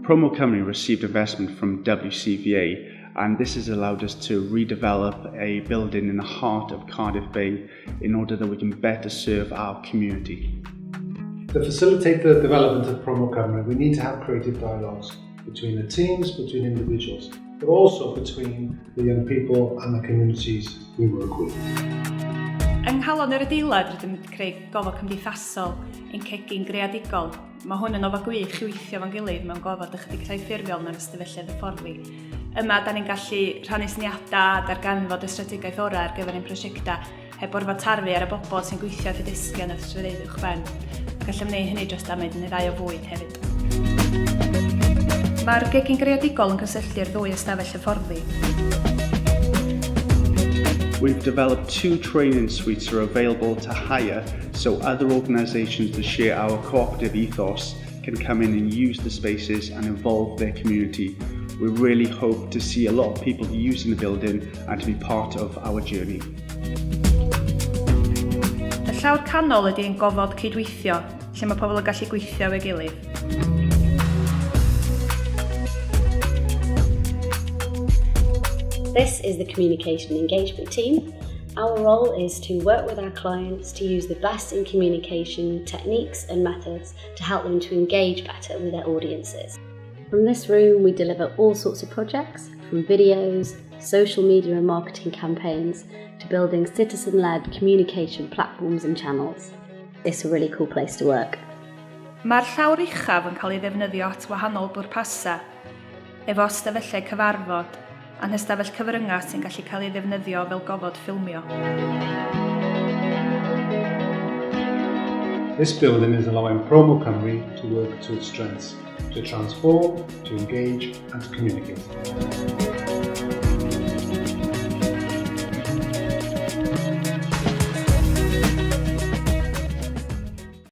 Promo Cymru received investment from WCVA, and this has allowed us to redevelop a building in the heart of Cardiff Bay in order that we can better serve our community. To facilitate the development of ProMo Cymru, we need to have creative dialogues between the teams, between individuals, but also between the young people and the communities we work with. Yng nghalon yr adeilad rydym wedi creu gofod cymdeithasol, ein cegin greadigol. Mae hwn yn ofod gwych i weithio fo'n gilydd mewn gofod ychydig llai ffurfiol na'r ystafelloedd hyfforddi. Yma, da ni'n gallu rhannu syniadau a darganfod y strategaeth orau ar gyfer ein prosiectau heb orfod tarfu ar y bobl sy'n gweithio wrth y desgiau na'r swyddfeydd uwchben. A gallem wneud hynny dros damaid neu ddau o fwyd hefyd. Mae'r gegin greadigol yn cysylltu'r ddwy ystafell hyfforddi. We've developed two training suites that are available to hire so other organisations that share our cooperative ethos can come in and use the spaces and involve their community. We really hope to see a lot of people using the building and to be part of our journey. Y llawr canol ydy ein gofod cydweithio, lle mae pobl yn gallu gweithio efo'i gilydd. This is the communication engagement team. Our role is to work with our clients to use the best in communication techniques and methods to help them to engage better with their audiences. From this room, we deliver all sorts of projects, from videos, social media and marketing campaigns, to building citizen-led communication platforms and channels. It's a really cool place to work. Mae'r llawr uchaf yn cael ei ddefnyddio at wahanol bwrpasau, efo ystafellau cyfarfod a'n hystafell cyfryngau sy'n gallu cael ei ddefnyddio fel gofod ffilmio. This building is allowing Promo Cymru to work to its strengths, to transform, to engage and to communicate.